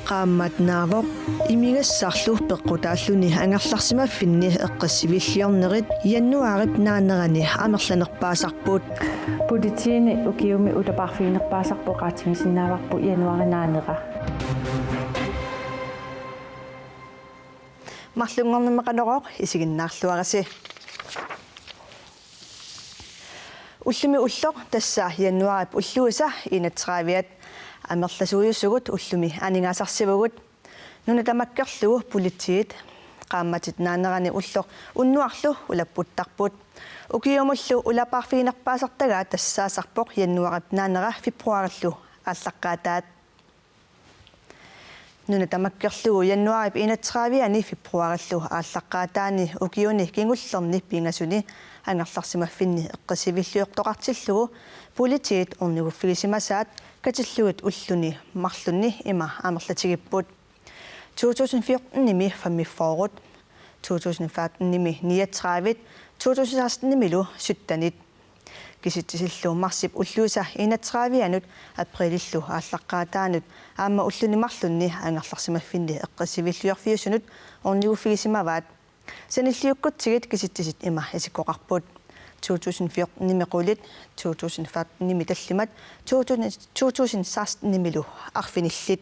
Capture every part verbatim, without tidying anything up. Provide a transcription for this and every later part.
Qaammat naavoq imigassarlu peqqutaalluni angerlarsimaffinni eqqissiviilliornerit januaarip naanerani amerlanerpaasarput. Politiini ukiumi ulapaarfiginerpaasarput oqaatigisinnaavarput januaarip naanera. Marlunngornermi Qanorooq isiginnaarluarisi. Ullumi ulloq tassa januaarip ulluisa enogtredive-at amerlasuujusugut ullumi aningaasarsivugut. Nuna tamakkerlugu politiit qaammatip naanerani ulloq unnuarlu ulapputtarput. Ukiumullu ulapaarfiginerpaasartagaat tassaasarpoq januaarip naanera februaarillu aallaqqaataat. Nuna tamakkerlugu januaarip enogtredive-ani februaarillu aallaqqaataani ukiuni kingullerni pingasuni angerlarsimaffinni eqqissiviilliortoqartillugu politiit orniguffigisimasaat katillugit ulluni marlunni ima amerlatigipput. To tusind fjorten-imi femogfyrre, to tusind femten-imi niogtredive, to tusind seksten-imilu sytten-it. Kisitsisillu marsip ulluisa enogtredive-anut aprilillu aallaqqaataanut aamma ulluni marlunni angerlarsimaffinni eqqissiviilliorfiusunut orniguffigisimavaat. Sanilliukkutsigit kisitsisit ima isikkoqarput: to tusind fjorten-imi qulit, to tusind femten-imi tallimat, to tusind, to tusind seksten-imilu arfinillit.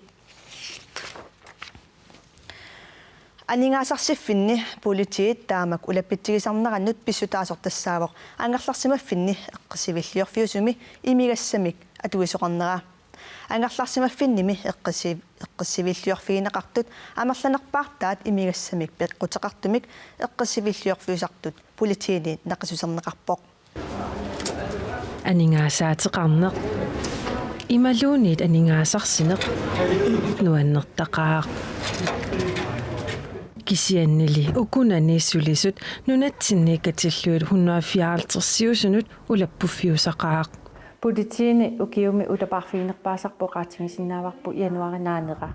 Aningaasarsiffimmi politiit taamak ulapitsigisarnerannut pissutaasoq tassaavoq angerlarsimaffinni eqqissiviilliorfiusumi imigassamik atuisoqarnera. Angerlarsimaffinnimi eqqissi-, eqqissiviilliorfigineqartut amerlanerpaartaat imigassamik peqquteqartumik eqqissiviilliorfiusartut politiini naqissuserneqarpoq. Aningaasaateqarneq imaluunniit aningaasarsineq nuannertaqaaq. Kisiannili ukunani sulisut nunatsinni katillugit hundrede og fireoghalvtreds-iusunut ulappuffiusaqaaq. Politiini ukiumi ulapaarfiginerpaasarput oqaatigisinnaavarput januaarip naanera.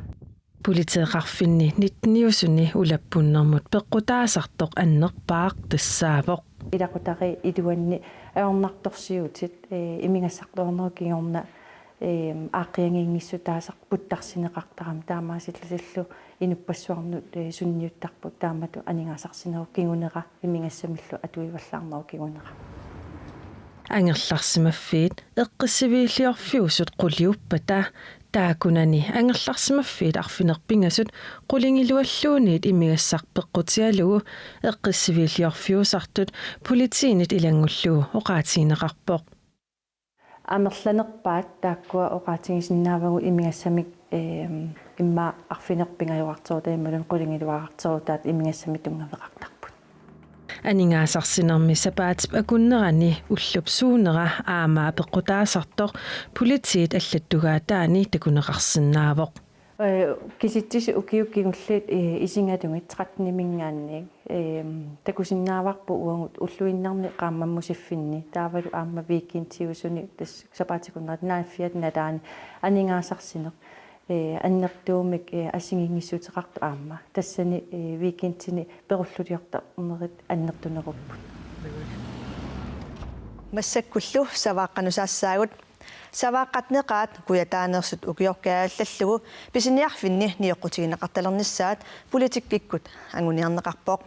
Politeeqarfinni nitten-iusuni ulappunnermut peqqutaasartoq annerpaaq tassaavoq. Ilaqutariit iluanni ajornartorsiutit, ee, imigassartuarnerup kingorna, ee, aaqqiagiinngissutaasarput puttarsineqartarami, taamaasillutillu inuppassuarnut, ee, sunniuttarput taamatut aningaasarsinerup kingunera imigassamillu atuivallaarnerup kingunera. Angerlarsimaffiit eqqissiviilliorfiusut quliuppata taakkunani angerlarsimaffiit arfineq-pingasut qulingilualluunniit imigassaq peqqutigalugu eqqissiviilliorfiusartut politiinit ilanngullugu oqaatigineqarpoq. Amerlanerpaat taakkua oqaatigisinnaavagut imigassamik, eem, immaqa arfineq-pingajuarterutaat imaluunniit qulingiluaarterutaat imigassamik tunngaveqartarput. Aningaasarsinermi sapaatip akunnerani ullup suunera aamma apeqqutaasartoq politiit allattugaataani takuneqarsinnaavoq. Ee, kisitsisit ukiut kingulliit, ee, isigalugit tretten-iminngaanniit, ee, takusinnaavarput uagut ulluinnarni qaammammusiffinni taavalu aamma weekendiusuni tassa sapaatip akunnerata naaliffiata nalaani aningaasarsineq, ee, annertuumik, ee, assigiinngissuteqartoq aamma. Tassani, ee, weekendini perulluliortarnerit annertunerupput. Massakkullu savaaqqat nusaassaagut. Savaaqqat neqaat kujataaneersut ukiorkaajallallugu pisiniarfinni nioqqutigineqartalernissaat politikkikkut anguniarneqarpoq.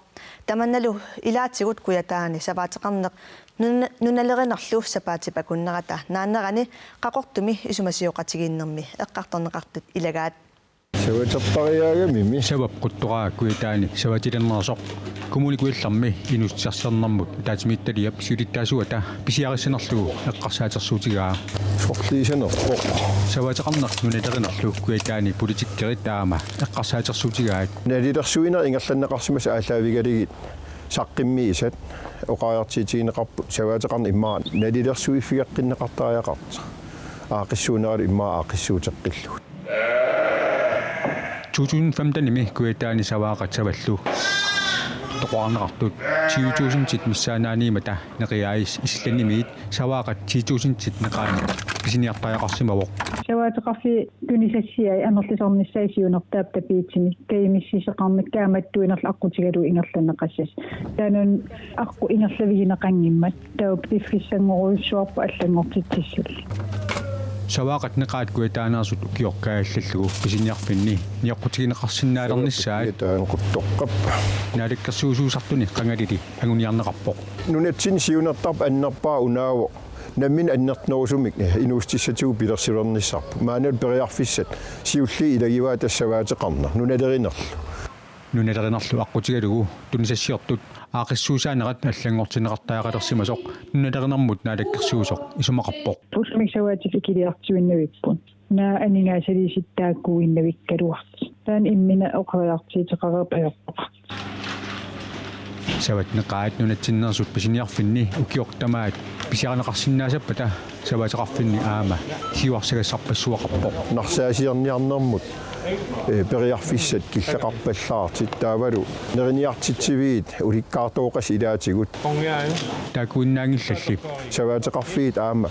Tamannalu ilaatigut kujataani savaateqarneq nuna-, nunalerinerlu sapaatip akunnerata naanerani Qaqortumi isumasioqatigiinnermi eqqartorneqartut ilagaat. Savaaterpariaagamimi. Savap quttoraa kujataani savaatilernersoq Kommune Kujallermi inuussutissarsiornermut ataatsimiititaliap siulittaasuata pisiarissanerlugu eqqarsaatersuutigaa. Sorliisanerpoq. Savaateqarneq nunalerinerlu kujataani politikkerit aamma eqqarsaatersuutigaat. Nalilersuineq ingerlanneqarsimasoq aallaavigalugit saqqummiisat oqariartuutigineqarput savaateqarneq immaqa nalilersuiffigeqqinneqartariaqartoq. Aaqqissuunneralu immaqa aaqqissuuteqqillugu. To tusind femten-imi kujataani savaaqqat savallu toqorarneqartut. Tyve tusindit missaannaaniimmata neqiaat Islandimiit Savaaqat tyve tusindit neqaannik pisiniartariaqarsimavoq. Savaateqarfiit tunisassiai amerlisarnissaat siunertaap tapiitini kajumissisaqarneq kaammattuinerlu aqqutigalugu ingerlanneqassasoq. Taanna aqqut ingerlavigineqanngimmat taava piffissanngorujussuarput allanngortitsissallugu. Savaaqat neqaat kujataaneersut ukioq kaajallallugu pisiniarfinni nioqqutigineqarsinnaalernissaat. Taanquttoqqap. Naalakkersuisuusartuni qangalili anguniarneqarpoq. Nunatsinni siunertarput annerpaaq unaavoq nammineq annertunerusumik inuussutissatigut pilersulernissarput. Maannalu periarfissat siulliit ilagivaat tassa savaateqarneq nunalerinerlu. Nunalerinerlu aqqutigalugu tunisassiortut aaqqissuussaanerat allanngortinneqartariaqalersimasoq nunalerinermut naalakkersuisoq isumaqarpoq. Ullumi savaatit ikiliartuinnavipput. Naak aningaasaliisittakkuinnavikkaluartut. Taanna imminut oqariartuuteqareerpoq ajortoqarpoq. Savaat neqaat nunatsinneersut pisiniarfinni ukioq tamaat pisiarineqarsinnaassappata savaateqarfinni aamma siuarsagassarpassuaqarpoq. Narsaasiorniarnermut, eh, periarfissat killeqarpallaartut taavalu neriniartitsiviit ulikkaartooqassat ilaatigut. Taakkuinnaanngillalli. Savaateqarfiit aamma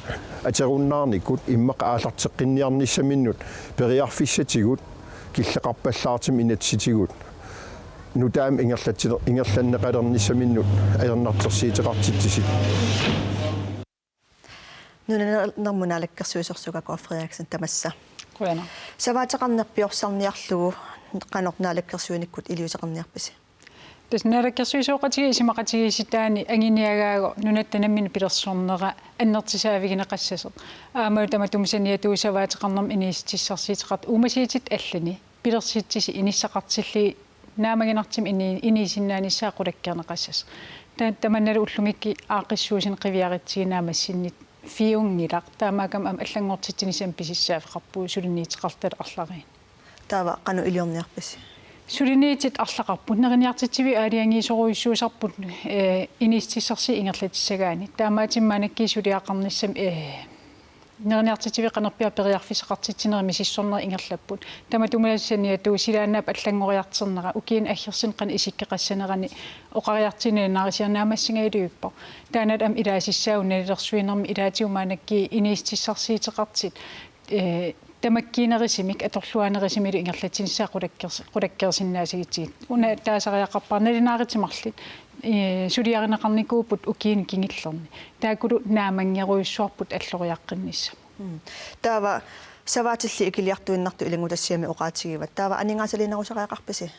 aterunnaarnikut immaqa aallarteqqinniarnissaminnut periarfissatigut killeqarpallaartumik inatsisitigut nutaamik ingerlatsi-, ingerlanneqalernissaminnut ajornartorsiuteqartitsisoq. Nunalerinermut naalakkersuisorsuaq Kaare Frederiksen tamassa. Qujanaq. Savaateqarneq piorsarniarlugu qanoq naalakkersuinikkut iliuuseqarniarpisi? Tassa naalakkersuisooqatigiit isumaqatigiissutaanni anguniagaagut nunatta nammineq pilersornera annertusaavigineqassasoq. Aammalu tamatuma saniatigut savaateqarnermut inuussutissarsiuteqartut uumasuutit allani pilersitsisut inissaqartillugit naammaginartumik ini-, inuusinnaanissaa qulakkeerneqassasoq. Ta-, tamannalu ullumikkut aaqqissuussineq qiviarutsigu naammassinniffiunngilaq. Taamaakkami aamma allanngortitsinissamut pisussaaffeqarpugut suliniuteqartutut arlariinni. Taava qanoq iliorniarpisi? Suliniutit arlaqarput, neriniartitsiviit aalajangiisorujussuusarput, eh, inuussutissarsiutit ingerlatissagaanni. Taamaattumik maannakkut suliaqarnissamut, eh, neriniartitsiviit qanorpiaq periarfissaqartitsinerit misissornerit ingerlapput. Tamatuma saniatigut silaannaap allanngoriartornera ukiuni aggersuni qanoq isikkoqassanerani oqariartuuneq naarisiarnaamassagaluarpoq. Taanna aamma ilaasissaagut nalilersuinermi ilaatigut maannakkut inuussutissarsiuteqartut, eh, tamakkiinerusumik atorluarnerusumilu ingerlatsinissaa qulakkers-, qulakkeersinnaassagatsigit. Una taasariaqarpara nalunaarutit marluk, eh, suliarineqarnikuupput ukiuni kingullerni. Taakkulu naammanngerujussuarput alloriaqqinnissaq. Mm. Taava savaatillit ikiliartuinnartut ilanngutassiami oqaatigivat. Taava aningaasaliinerusariaqarpisi?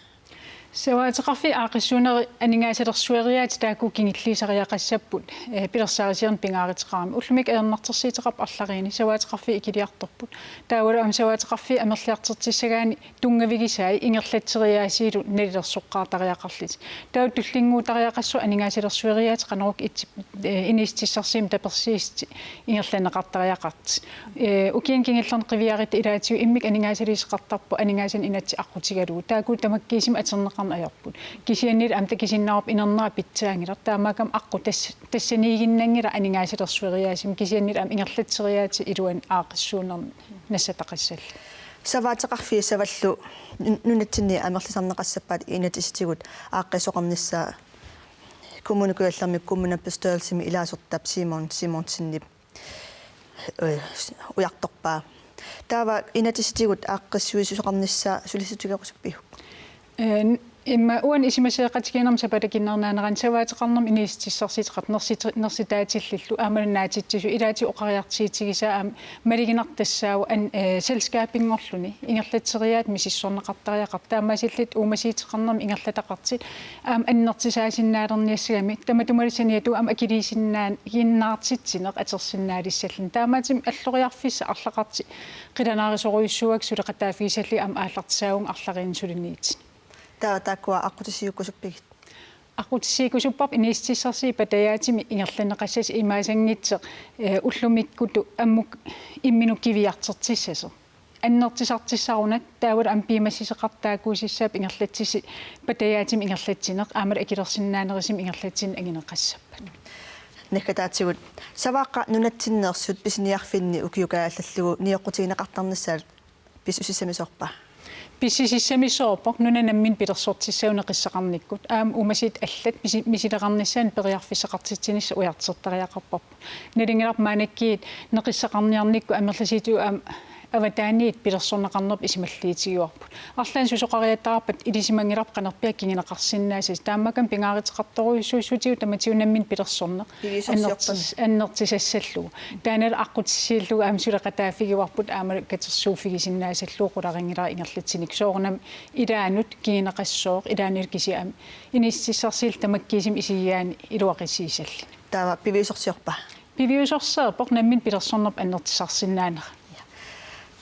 Savaateqarfiit aaqqissuunerit aningaasalersueriaatsit taakku kingulliusariaqassapput, eh, pilersaarusiorneq pingaaruteqarami. Ullumikkut ajornartorsiuteqarpoq arlariinni savaateqarfiit ikiliartorput. Taavalu aamma savaateqarfiit amerliartortissagaanni tunngavigisai ingerlatseriaasiillu nalilersoqqaartariaqarlutik. Taava tullinnguutariaqassasoq aningaasalersueriaatsit qanorukku itsi-, eh, inuussutissarsiummik tapersiissutit ingerlanneqartariaqartut. Eh, ukiuni kingullerni qiviarutta ilaatigut immikkut aningaasaliisoqartarpoq aningaasanik inatsit aqqutigalugu. Taakku tamakkiisumik atorneqarneq ajorput. Kisiannili aamma takusinnaavarput inernera pitsaanngilaq. Taamaakkami aqqut tas-, tassaniiginnanngilaq aningaasalersueriaasumik kisiannili aamma ingerlatseriaatsit iluanni aaqqissuunnermi nassataqassallugu. Savaateqarfiit savallu nun-, nunatsinni amerlisarneqassappat inatsisitigut aaqqiisoqarnissaa Kommune Kujallermi kommunalbestyrelsimi ilaasortap Simon Simonsenip, øh, ujartorpaa. Taava inatsisitigut aaqqissuisoqarnissaa sulissutigerusuppiuk? Eh, immaqa uani isumasioqatigiinnermi sapaatip akunneri naanerani savaateqarnermut inuussutissarsiuteqartut nersiti-, nersitaatillillu aammalu naatitsisut ilaatigut oqariartuutigisaa aamma maluginartoq tassaavoq an-, eh, selskabinngorluni ingerlatseriaatsit misissorneqartariaqartut taamaasillutik uumasuuteqarnermut ingerlataqartut aamma annertusaasinnaalerniassagamik tamatumalu saniatigut aamma akiliisinnaan-, -ginnaartitsineq atorsinnaalissallutik. Taamaattumik alloriarfissat arlaqartut qilanaarisorujussuuakka suleqataaffigissallugu aamma aallartisaavunga arlariinni suliniutit. Taava taakkua aqqutissiuukkusuppigit? Aqqutissiuukkusupparput inuussutissarsiutit patajaatsumik ingerlanneqassasoq imaassanngitsoq, eh, ullumikkutut ammut imminut qiviartortissasoq. Annertusartussarunaq taavalu aamma piumassuseqartut taakkuusussapput ingerlatsisut patajaatsumik ingerlatsineq aammalu akilersinnaanerusumik ingerlatsineq anguneqassappat. Naggataatigut Savaaqqap nunatsinneersut pisiniarfinni ukioq kaajallallugu nioqqutigineqartarnissaat pisussissamisoorpa? Pissisissamisoorpoq nuna nammineq pilersortissaanut neqissaqarnikkut. Aamma uumasiit allat misi-, misileqarnissaannut periarfissaqartitsinissaq ujartuttariaqarparput. Nalunngilarput maannakkut neqissaqarniarnikkut amerlasuutigut aamma avataaniit pilersorneqarnerput isumalluutigivarput. Arlaannik susoqariattaarpat ilisimanngilarput qanorpiaq kinguneqarsinnaasut. Taamaakkami pingaaruteqartorujussuussutigut tamatigut nammineq pilersorneq Piviusorsiorpami. Annertis-, annertusassallugu. Taannalu aqqutissiillugu aamma suleqataaffigivarput aamma katersuuffigisinnaassallugu qularinngilara ingerlatsinik. Soorunami ilaannut kinguneqassooq, ilaannilu kisianni aamma inississarsiillu tamakkiisumik isigigaanni iluaqusiissallugu. Taava piviusorsiorpa? Piviusorsiorpoq nammineq pilersornerput annertusarsinnaanera.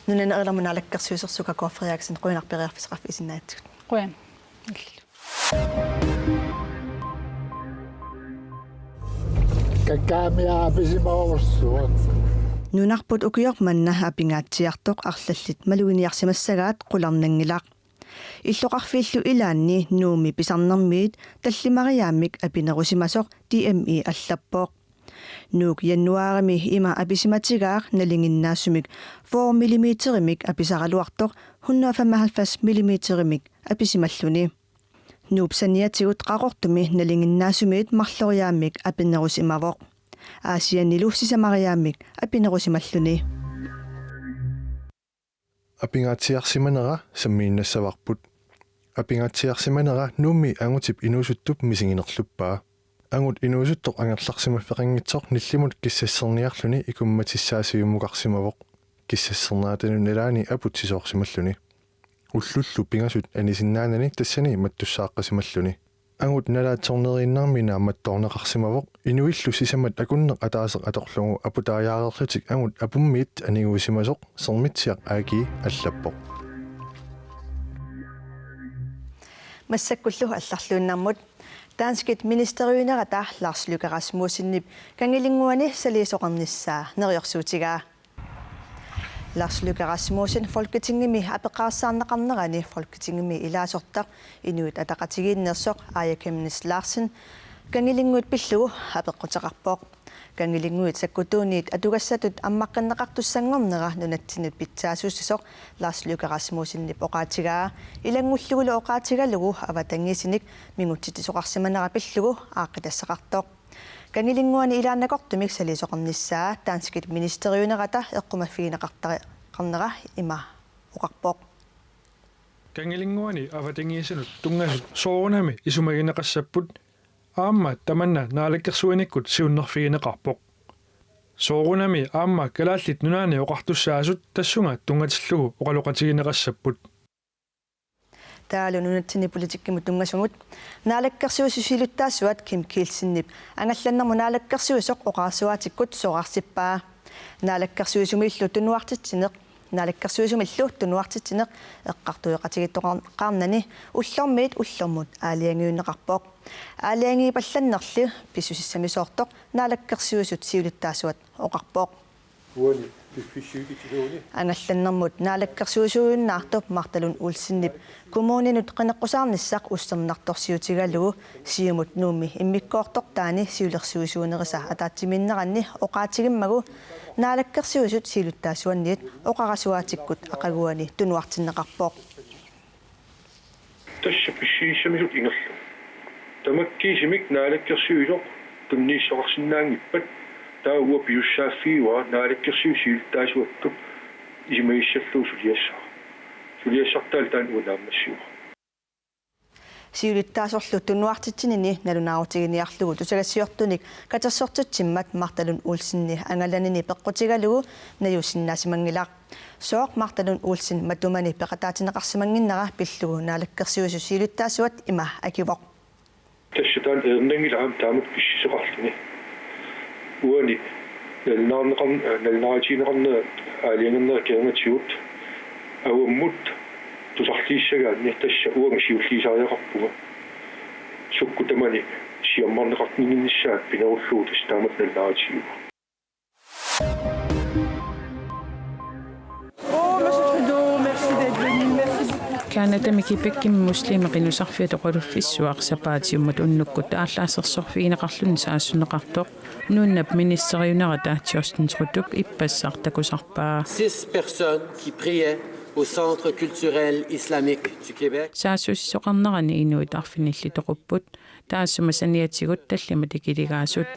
Nunanut erinarmut naalakkersuisorsuup Kåre Frederiksen, qujanaq periarfissaqarfigisinnaagatsigut. Qujan. Kakkaamia apisimaorsuaq. Nunarput ukioq manna apingaatsiartoq arlallit maluginiarsimassagaat qularnanngilaq. Illoqarfiillu ilaanni Nuummi pisarnermiit tallimariaammik apinerusimasoq D M I allappoq. Nuuk januaarimi ima apisimatigaaq nalinginnaasumik fyrre millimeterimik apisaraluartoq hundrede og femoghalvfjerds millimeterimik apisimalluni. Nuup saniatigut Qaqortumi nalinginnaasumiit marloriaammik apinerusimavoq. Aasiannilu sisamariaammik apinerusimalluni. Apingaatsiarsimanera sammiinnassavarput. Apingaatsiarsimanera Nuummi angutip inuusuttup misiginerluppaa. Angut inuusuttoq angerlarsimaffeqanngitsoq nillimut kissassiniarluni ikummatissaasiumukarsimavoq. Kissassinnaatanut nalaani aputsisoorsimalluni. Ullullu pingasut anisinnaanani tassani mattussaaqqasimalluni. Angut nalaatsorneriinnarmik naammattoorneqarsimavoq, inuillu sisamat akunneq ataaseq atorlugu aputaajaareerlutik angut apummiit aniguisimasoq Sermitsiaq A G allappoq. Massakkullu allarluinnarmut. Danskit ministeriunerata Lars Løkke Rasmussenip Kangilinnguani saliisoqarnissaa neriorsuutigaa. Lars Løkke Rasmussen Folketingimi apeqqaarsaarneqarnerani Folketingimi ilaasortaq Inuit Ataqatigiinneersoq Aaja Chemnitz Larsen Kangilinnguit pillugu apeqquteqarpoq. Kangilinnguit sakkutuuniit atugassatut ammaqqinneqartussanngornera nunatsinnut pitsaasuussasoq Lars Løkke Rasmussenip oqaatigaa ilanngullugulu oqaatigalugu avatangiisinik mingutsitsisoqarsimanera pillugu aaqqitassaqartoq. Kangilinnguani ilaannakortumik saliisoqarnissaa danskit ministeriunerata eqqumaffigineqartariaqarnera ima oqarpoq. Kangilinnguani avatangiisinut tunngasut soorunami isumagineqassapput aamma tamanna naalakkersuinikkut siunnerfigineqarpoq. Soorunami aamma Kalaallit Nunaanni Oqartussaasut tassunga tunngatillugu oqaloqatigineqassapput. Taavalu nunatsinni politikkimut tunngasumut. Naalakkersuisut siulittaasuat Kim Kielsenip angallannermut naalakkersuisoq oqarasuaatikkut soraarsippaa. Naalakkersuisumillu tunuartitsineq, naalakkersuisumillu tunuartitsineq eqqartueqatigiittoqarnani ullormiit ullormut aalajangiunneqarpoq. Aalajangiipallannerli pissusissamisoortoq naalakkersuisut siulittaasuat oqarpoq. Uani piffissaq itiluuni. Angallannermut naalakkersuisuujunnaartup Martha Lund Olsenip kommuninut qineqqusaarnissaq ussernartorsiutigalugu Siumut Nuummi immikkoortortaani siulersuisuunerisa ataatsimiinneranni oqaatigimmagu naalakkersuisut siulittaasuanniit oqarasuaatikkut aqaguani tunuartinneqarpoq. Tassa pissusissamisut ingerlavoq. Tamakkiisumik naalakkersuisoq tunniussoqarsinnaanngippat taava uanga pisussaaffigivara naalakkersuisut siulittaasuattut isumagissallugu suliassaq. Suliassartaalu taanna uanga naammassivara. Siulittaasorlu tunuartitsinini nalunaarutiginiarlugu tusagassiortunik katersortitsimmat Martha Lund Olsenip angalanini peqqutigalugu najuussinnaasimanngilaq. Sooq Martha Lund Olsen matumani peqataatinneqarsimannginnera pillugu naalakkersuisut siulittaasuat ima akivoq. Tassa taanna ernanngilaq aamma taamatut pissuseqarluni. Uani nalunaarneqarn-, nalunaarutigineqarnera aalajangernera kingornatigut avammut tusarliissagaanni tassa uanga siulliisariaqarpunga. Sukkut tamanit siammarneqartinnginnissaat pinerullugu tassa taamatut nalunaarutigivoq. Oh, Monsieur Trudeau, merci d'être venu. Merci beaucoup. Canadami Quebecimi muslimit qinusarfiata oqaluffissuaq sapaatiummata unnukkut aallaasersorfigineqarluni saassunneqartoq nuunnap ministeriunerata Justin Trudeaup ippassaq takusarpaa. Six personnes qui priaient Au Centre culturel islamique du Québec. Saassussisoqarnerani inuit arfinillit toqupput, taassuma saniatigut tallimat ikiligaasut.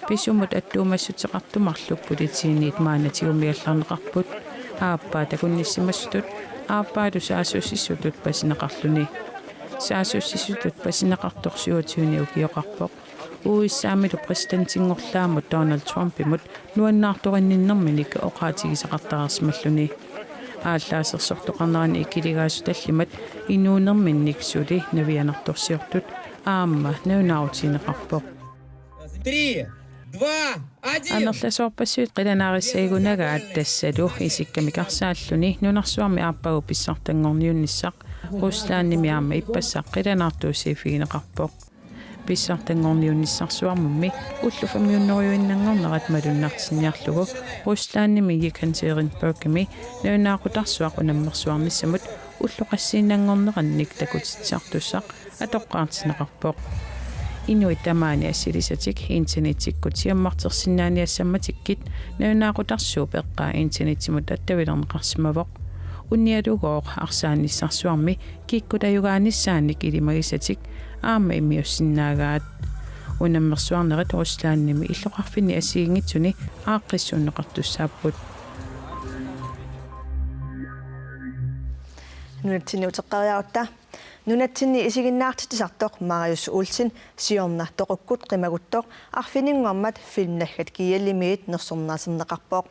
Pisumut attuumassuteqartut marluk politiinit maanna tigumigallarneqarput, aappaa takunnissimasutut, aappaalu saassussisutut pasineqarluni. Saassussisutut pasineqartoq syvogtyvenik ukioqarpoq. U S A-milu præsidentinngorlaammut Donald Trumpimut nuannaartorinninnerminik oqaatigisaqartareersimalluni. Aallaasersortoqarnerani ikiligaasut tallimat inuunerminnik suli navianartorsiortut aamma nalunaarutigineqarpoq. Три, два, один. Amerlasoorpassuit qilanaarissaagunagaat tassalu isikkamik arsaalluni nunarsuarmi aappaagu pissartanngorniunnissaq Ruslandimi aamma ippassaq qilanaartuussiiffigineqarpoq. Pissartanngorniunnissarsuarmummi ullut femhundredenngornerat malunnartinniarlugu Ruslandimi Yekaterinburgimi nalunaaqutaq unammersuarnissamut ulloqassiinnanngornerannik takutitsisartussaq atoqqaartinneqarpoq. Inuit tamaani assilisatik internettikkut siammartersinnaaniassammatikkit nalunaaqutaq eqqaa internettimut attavilerneqarsimavoq. Unialugooq arsaannissarsuarmi kikkut ajugaanissaannik ilimagisatik aamma immiussinnaagaat. Unammersuarnerit Ruslandimi illoqarfinni assigiinngitsuni aaqqissuunneqartussaapput. Nunatsinni uteqqeriarutta. Nunatsinni isiginnaartitsisartoq Marius Olsen siorna toqukkut qimaguttoq arfininngormat Film Naggat G L-imiit nersornaaserneqarpoq.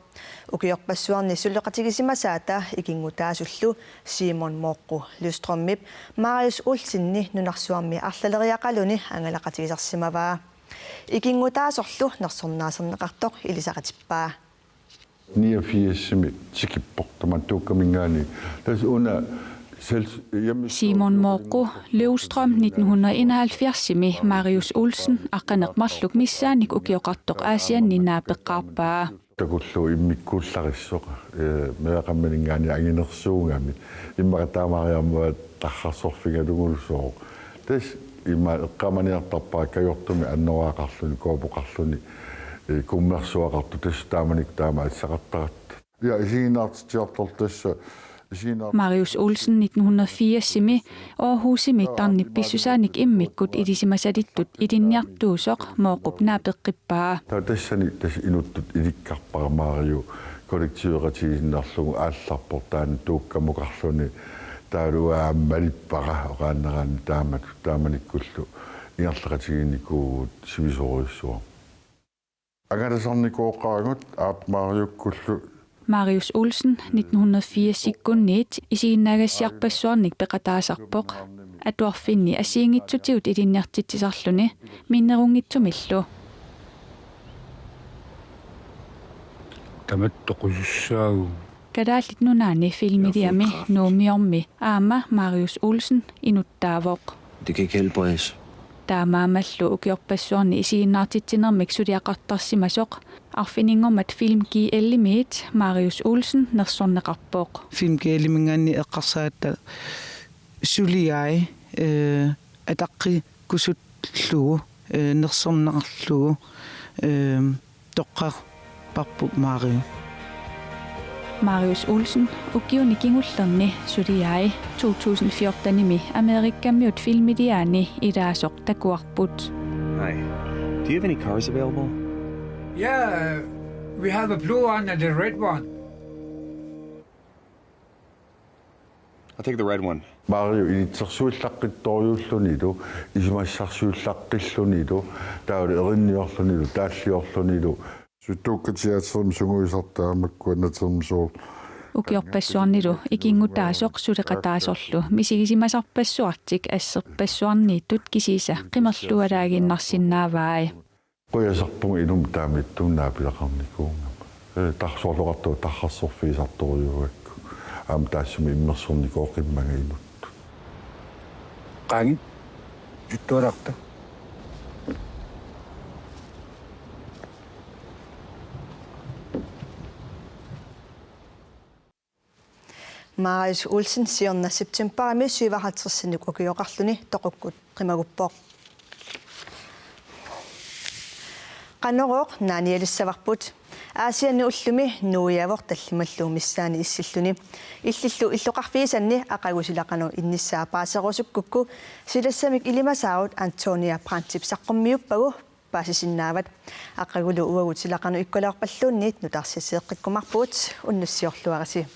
Ukiorpassuarni suleqatigisimasaata ikinngutaasullu Simon Mooqqu Løvstrømip Marius Olsenip nunarsuarmi arlaleriaqaluni angalaqatigisarsimavaa. Ikinngutaasorlu nersornaaserneqartoq ilisaqatippaa. Niogfirsimi tikippoq tamanna Tuukkaminngaanniit. Tassa una sels-, hjemme- Simon Mooqqu Løvstrøm nitten hundrede enoghalvfjerdsimi Marius Olsen aqqaneq-marluk missaannik ukioqartoq Aasianni naapeqqaarpaa. Takullugu immikkuullarissoq, eh, meeraqarnerminngaanniit anginersuugami. Immaqa taamaariarmat tarrarsorfigalugulu sooq. Tassa ima eqqaamaniartarpara kajortumik annoraaqarluni, koopoqarluni, eh, kummersuaqartoq tassa taamanikkut taama atisaqartaratta. Ja, isiginnaartitsiartortoq tassa, isiginnaar- Marius Olsen nitten hundrede firsimi Aarhusimi tarnip pissusaanik immikkut ilisimasalittut ilinniartuusoq Mooqqup naapeqqippaa. Taava tassani tassa inuttut ilikkarpara Mariu kollektiveqatigiinnarlugu aallarpoq taanna Tuukkamukarluni taavalu aamma malippara oqaannaraanni taamak taamanikkullu ingerlaqatigiinnikuuvugut sivisoorujussuarmik. Angalasarnikooqaagut aap Mariukkullu. Marius Olsen nitten hundrede firsikkunniit isiginnaagassiarpassuarnik peqataasarpoq. Atuarfinni assigiinngitsutigut ilinniartitsisarluni minnerunngitsumillu. Tamattoqusussaagu. Kalaallit Nunaanni filmiliami Nuummiormi aamma Marius Olsen inuttaavoq. Det kan ikke helbredes. Taamaammallu ukiorpassuarni isiginnaartitsinermik suliaqartarsimasoq arfininngormat Film G L-imiit Marius Olsen nersorneqarpoq. Film G L-iminngaanniit eqqarsaatigalugu suliai, eh, ataqqi- kusutlugu, eh, nersorneqarlugu, eh, toqqarparput Mariu. Marius Olsen ukiuni kingullerni suliai to tusind fjortenimi Amerikamiut filmiliaani ilaasoq takuarput. Hi. Do you have any cars available? Yeah, we have a blue one and a red one. I'll take the red one. Mariu ilitsersuillaqqittorujuullunilu, isumassarsiullaqqillunilu, taavalu erinniorlunilu, taalliorlunilu. Suttuukka teaterimi sungiusartaa makku annatermisoor. Ukiorpassuarnilu ikinngutaasoq suleqataasorlu misigisimasarpassuartik asserpassuarniittut kisiisa qimerlualaaginnarsinnaavai. Qujasarpunga inummut taamaattumik naapileqarnikuugama. Eh, tarsorloqartoq tarrarsorfigisartorujuugakku. Aamma taassuma immersornikooqimmanga inuttut. Qaangi. Juttuararta. Marius Olsen siorna septembarimi syvoghalvtredsinik ukioqarluni toqukkut qimaguppoq. Qanorooq naanialissavarput. Aasianni ullumi nuiavoq tallimallu missaani issilluni. Illillu illoqarfigisanni aqagu sila qanoq innissaa paaserusukkukku silassamik ilimasaarut Antonia Brandtip saqqummiuppagu paasisinnaavat. Aqagulu uagut sila qanoq ikkulaarpalluunniit nutaarsiassigeqqikkumaarpugut, unnussiorluarisi.